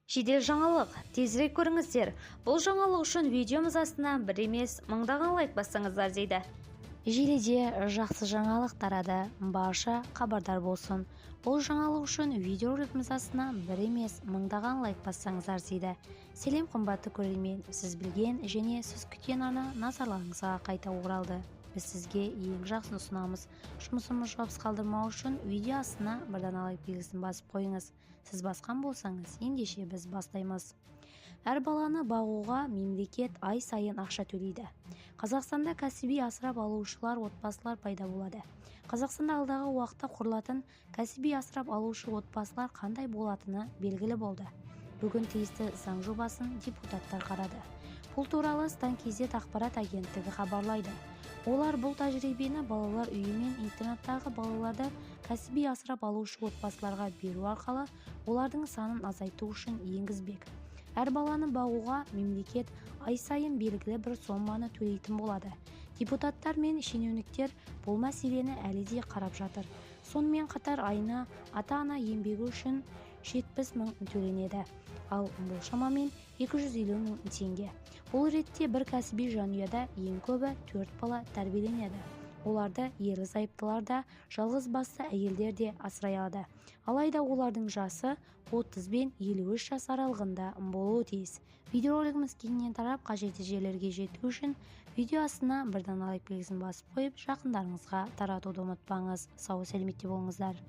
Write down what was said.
Жедел жаңалық, тезірек көріңіздер. Бұл жаңалық үшін видеомыз астына бір емес, мыңдаған лайк бассаңыздар дейді. Желіде жақсы жаңалық тарады, барша хабардар болсын. Бұл жаңалық үшін видеоролигіміз астына бір емес, мыңдаған лайк бассаңыздар дейді. Сәлем, қымбатты көрермен, сіз білген және сіз күткен арна назарларыңызға қайта оралды. Біз сізге ең жақсыны ұсынамыз. Жұмысымыз жауапсыз қалдырмау үшін видео астына бірден лайк белгісін басып қойыңыз. Сіз басқан болсаңыз, ендеше біз бастаймыз. Әр баланы бағуға мемлекет ай сайын ақша төлейді. Қазақстанда кәсіби асырап алушылар отбасылар пайда болады. Қазақстанда алдағы уақытта құрылатын кәсіби асырап алушы отбасылар қандай болатыны белгілі болды. Бүгін тиісті заң жобасын депутаттар қарады. Бұл туралы Стан KZ ақпарат агенттігі хабарлайды. Олар бұл тәжірибені балалар үйі мен интернаттағы балаларды кәсіби асырап алушы отбасыларға беру арқылы олардың санын азайту үшін енгізбек. Әр баланы бағуға мемлекет ай сайын белгілі бір соманы төлейтін болады. Депутаттар мен шенеуніктер бұл мәселені әлі де қарап жатыр. Сонымен қатар айына ата-ана еңбегі үшін 70 мың төленеді. Ал бұл шамамен 250 мың теңге. Бұл ретте бір кәсіби жанұяда ең көбі 4 бала тәрбиеленеді. Оларды ерлі-зайыптылар да, жалғыз басты әйелдер де асырай алады. Алайда олардың жасы 30 бен 53 жас аралығында болуы тиіс. Видеоролигіміз кеңінен тарап, қажетті жерлерге жету үшін видео астына бірден лайк белгісін басып қойып, жақындарыңызға таратуды ұмытпаңыз. Сау сәлеметте болыңыздар.